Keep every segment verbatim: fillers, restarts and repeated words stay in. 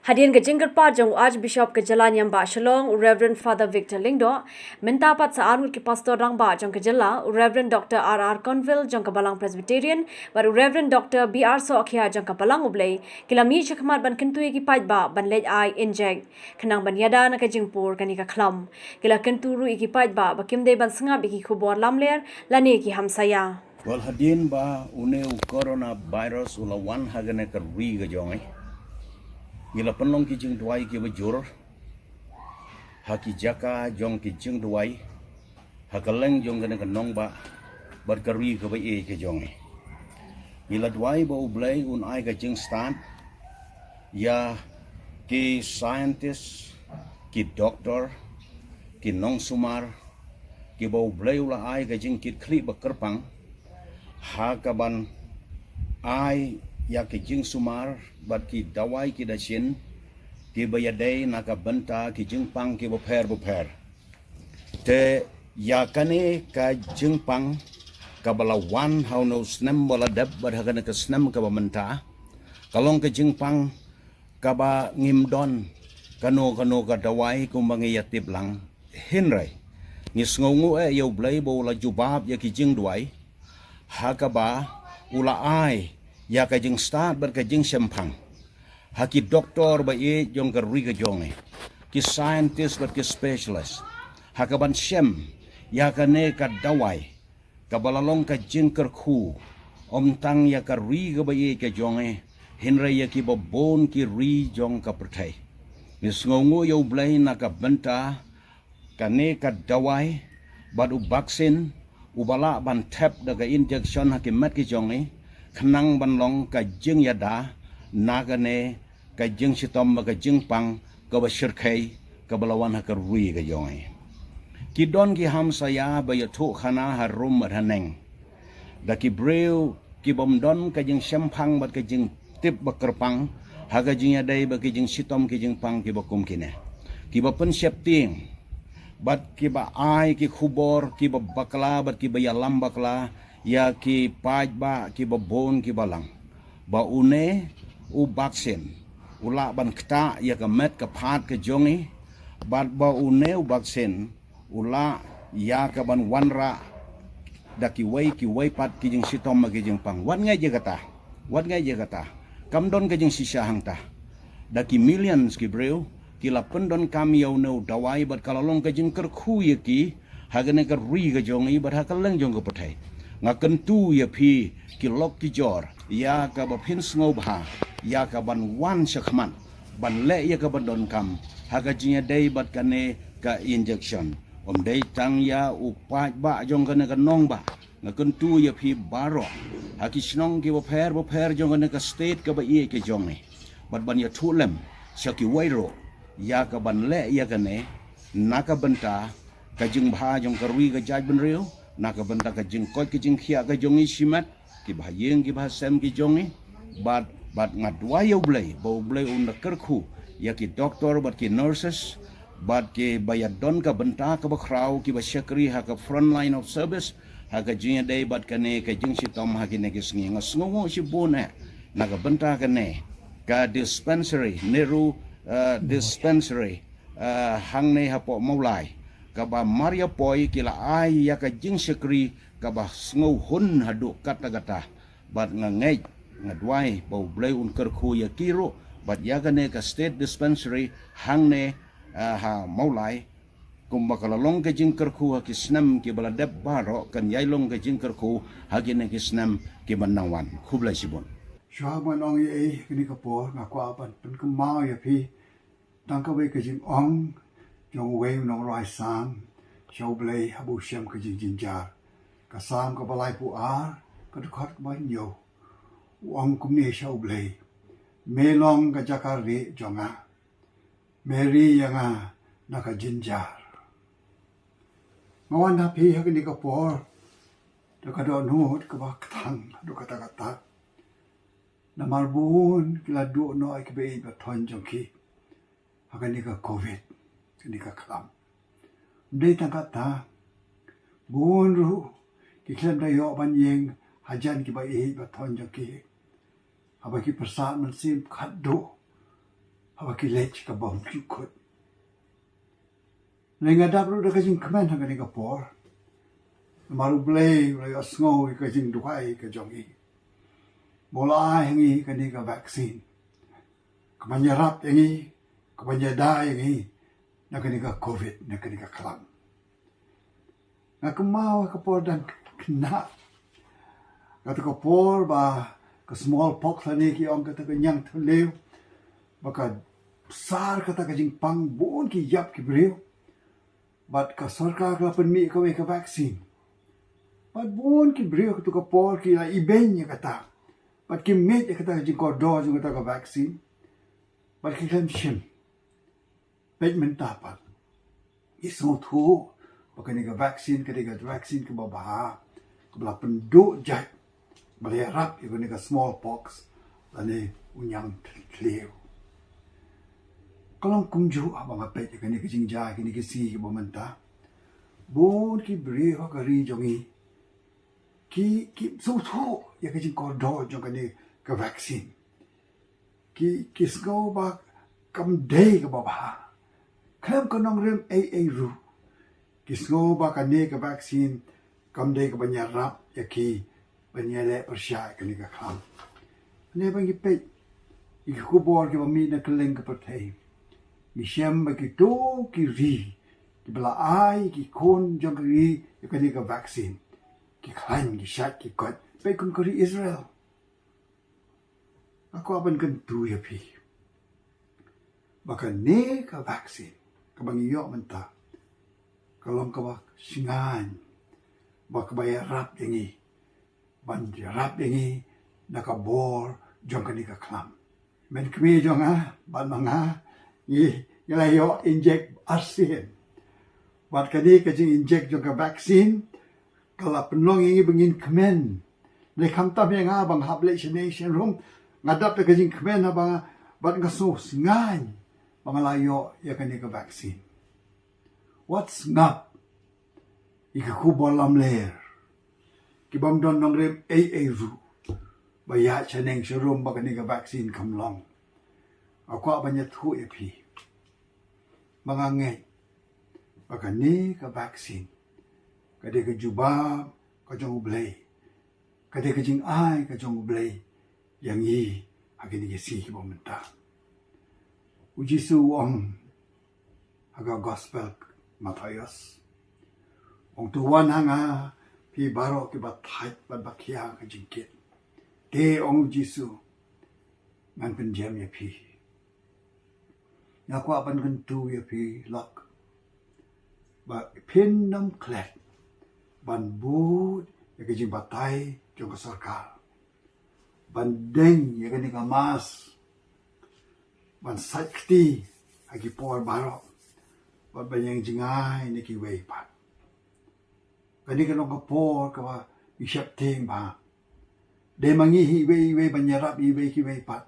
Hadien ka jingkyrpad jong u Archbishop ka jylla niam ba Shillong, u Reverend Father Victor Lyngdoh, mynta pat sa arngut ki pastor rangbah jong ka jylla, u Reverend Doctor R R Conville jong ka Balang Presbyterian, bad u Reverend Doctor B R Sohkhia jong ka Balang U Blei, ki la mih shakhmat ban kyntu ïa ki paidbah ban leit ai injek, khnang ban ïada na ka jingpur kane ka khlam. Ki la kyntu ruh ïa ki paidbah ba kim dei ban sngap ïa ki khubor lamler lane ki hamsaia. Wel, hadien ba une u coronavirus u la wan ha kane ka ri ka jong ngi, ngi la pynlong ki jingduwai kiba jur ha ki jaka jong ki jingduwai, ha kylleng jong kane ka nongbah bad ka ri kaba ïeit ka jong ngi. Ngi la duwai ba U Blei un ai ka jingstad ïa ki scientist, ki doktor, ki nongsumar, kiba U Blei u la ai ka jingkitkhlieh ba kyrpang ha kaban ai ïa ki jingsumar bad ki dawai ki dashin kiba ïadei na ka bynta ki jingpang kiba pher bapher. Te ïa kane ka jingpang kaba la wan ha une u snem ba la dep bad ha kane ka snem kaba mynta, ka long ka jingpang kaba ngim don kano kano ka dawai kumba ngi ïa tip lang. Hynrei ngi sngewnguh eh ïa U Blei ba u la jubab ïa ki jingduwai ha kaba u la ai ïa ka jingstad bad ka jingshemphang ha ki doktor ba ïeit jong ka ri ka jong ngi, ki scientist bad ki specialist, ha kaban shem ïa kane ka dawai kaba la long ka jingkyrkhu ym tang ïa ka ri kaba ïeit ka jong ngi, hynrei ïa kiba bun ki ri jong ka pyrthei. Ngi sngewnguh ïa U Blei na ka bynta kane ka dawai bad u vaccine uba lah ban thep da ka injection ha ki met ki jong ngi, khnang ban long ka jingïada na kane ka jingshitom bad ka jingpang kaba shyrkhei kaba la wan ha ka ri ka jong ngi. Ki don ki hamsaia ba ïathuh khana harum bad haneng da ki briew kibym don ka jingshemphang bad ka jingtip ba kyrpang ha ka jingïadei bad ki jingshitom ki jingpang kiba kum kine, kiba pynsheptieng bad kiba ai ki khubor kiba bakla bad kiba ïalam bakla ïa ki paidbah kiba bun kiba lang, ba une u vaccine u lah ban ktah ïa ka met ka phad ka jong ngi, bad ba une u vaccine u lah ïa kaban wanrah da kiwei kiwei pat ki jingshitom bad ki jingpang. Wat ngeit ïa kata, wat ngeit ïa kata, kam don ka jingshisha hangta. Da ki millions ki briew ki la pyndonkam ïa une u dawai bad ka la long ka jingkyrkhu ïa ki ha kane ka ri ka jong ngi bad ha kylleng jong ka pyrthei. Nga kyntu ïa phi ki lok ki jor, ïa kaba phin sngewbha ïa kaban wan shakhmat ban leh ïa kaban donkam ha ka jingïadei bad kane ka injection. Ym dei tang ïa u paidbah jong kane ka nongbah, nga kyntu ïa phi baroh ha ki shnong kiba pher bapher jong kane ka state kaba ïeit ka jong ngi, bad ban ïathuh lem sha kiwei ruh ïa kaban leh ïa kane na ka bynta ka jingbha jong ka ri ka jaitbynriew, na ka bynta ka jingkoit ka jingkhiah ka jong ngi shimet, kiba ha ïing kiba ha sem ki jong ngi. Bad, bad nga duwai ïa U Blei ba U Blei un da kyrkhu ïa ki doktor bad ki nurses bad kiba ïadon ka bynta kaba khraw kiba shakri ha ka front line of service ha ka jingïadei bad kane ka jingshitom ha kine ki sngi. Nga sngewnguh shibun eh na ka bynta kane ka dispensary, Nehru, eh, dispensary, eh, hangne hapoh Mawlai, kaba mar ïa poi ki la ai ïa ka jingshakri kaba sngewhun haduh katta katta. Bad nga ngeit, nga duwai ba U Blei un kyrkhu ïa ki ruh bad ïa kane ka state dispensary hangne, eh, ha Mawlai, kumba ka la long ka jingkyrkhu ha ki snem kiba la dep baroh, kan ïai long ka jingkyrkhu ha kine ki snem kiban nang wan. Khublei shibun. Shuwa ban ong ei ei ha kane ka por, nga kwah ban pynkynmaw ïa phi tang kawei ka jingong jong uwei u nongrwai Salm sha U Blei haba u shem ka jingjynjar. Ka Salm kaba laiphew ar, ka dkhot kaba hynñiew. U ong kumne sha U Blei: Me long ka jaka rieh jong nga. Me ri ïa nga na ka jynjar. Nga wan ha phi ha kane ka por da ka dohnud kaba kthang haduh katta katta. Namar bun ki la duh noh ïa kiba ïeit ba thoh jong ki ha kane ka covid, kane ka khlam. Ym dei tang kata, bun ruh ki khlem da ïoh ban ïeng hajan kiba ïeit ba thoh jong ki, haba ki pyrsad mynsiem khatduh haba ki leit ka bym ju kut. Nga dap ruh da ka jingkmen ha kane ka por. Namar U Blei u la ïohsngew ïa ka jingduwai ka jong ngi. Ba u la ai ha ngi kane ka vaccine. Ka ban ïarap ïa ngi, ka ban ïada ïa ngi na kane ka covid, na kane ka khlam. Nga kynmaw ka por dang khynnah. Kata ka por ba ka smallpox lane ki ong kata ka ñiang thliew. Ba ka sar kata ka jingpang, bun ki ïap ki briew. Bad ka sorkar ka la pynmih kawei ka vaccine. Bad bun ki briew kata ka por ki la ibeiñ ïa kata. Bad ki mih ïa kata ka jingkordor jong kata ka vaccine. Bad ki khlem shim. Peit mynta pat. Ngi sngewthuh ba kane ka vaccine, kane ka vaccine kaba bha, kaba la pynduh jait, ba la ïarap ïa kane ka smallpox lane u ñiang thliew. Ka long kumjuh haba nga peit ïa kane ka jingjia, kane ka sngi kaba mynta. Bun ki briew ha ka ri jong ngi ki, ki sngewthuh ïa ka jingkordor jong kane ka vaccine. Ki, ki sngew ba kam dei kaba bha. Khlem ka nongrim ei ei ruh. Ki sngew ba kane ka vaccine kam dei kaba ïarap ïa ki ban ïaleh pyrshah ïa kane ka khlam. Hynrei ba ngi peit ïa ki khubor kiba mih na kylleng ka pyrthei. Ngi shem ba kito ki ri kiba la ai ki khun jong ka ri ïa kane ka vaccine. Ki khlaiñ, ki shait, ki koit. Peit kum ka ri Israel. Nga kwah ban kyntu ïa phi ba kane ka vaccine kaba ngi ïoh mynta ka long kaba shngaiñ, ba kaba ïarap ïa ngi, ban ïarap ïa ngi na ka bor jong kane ka khlam. Mynta kmie jong nga bad ma nga ngi, ngi la ïoh injek arsien. Bad kane ka jing injek jong ka vaccine ka la pynlong ïa ngi ba ngin kmen. Dei khamtam ïa nga ba nga hap leit shane shane ruh, nga dap da ka jingkmen haba nga, bad nga sngewsngaiñ ba nga la ïoh ïa kane ka vaccine. Wat sngap ïa ki khubor lamler, ki bym don nongrim ei ei ruh, ba ïa shaneng sharum ba kane ka vaccine kam long. Nga kwah ban ïathuh ïa phi ba nga ngeit ba kane ka vaccine ka dei ka jubab ka jong U Blei, ka dei ka jingai ka jong U Blei ïa ngi ha kine ki sngi kiba mynta. U Jisu u ong ha ka gospel Mathaios, u ong, to wan ha nga phi baroh kiba thait bad ba khia ka jingkit. Te, ong U Jisu, ngan pynjem ïa phi. Nga kwah ban kyntu ïa phi lok ba phin ym klet ban bud ïa ka jingbatai jong ka sorkar, ban deng ïa kane ka mask, ban sait kti ha ki por baroh, bad ban ïeng jngai na kiwei pat. Kane ka long ka por kaba ngi sheptieng bha. Dei ma ngi hi iwei iwei ban ïarap iwei ki wei pat.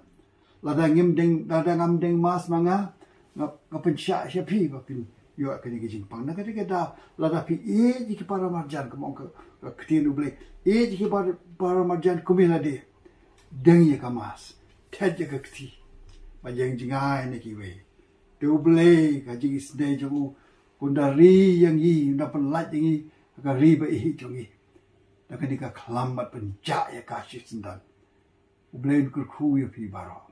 Lada ngim deng, lada ngam deng mask ma nga, nga, nga pynshah sha phi ba phin ïoh kane ka jingpang. Na kata ka daw lada phi ïeit ïa ki para marjan, kum ong ka, ka ktien U Blei, ïeit ïa ki para, para marjan kum ïa lade, deng ïa ka mask, thied ïa ka kti, ban ïeng jngai na kiwei. Te U Blei ka jingisynei jong u un da ri ïa ngi, un da pynlait ïa ngi ha ka ri ba ïeit jong ngi. Da kane ka khlam bad pynjah ïa ka shisyndon. U Blei un kyrkhu ïa phi baroh.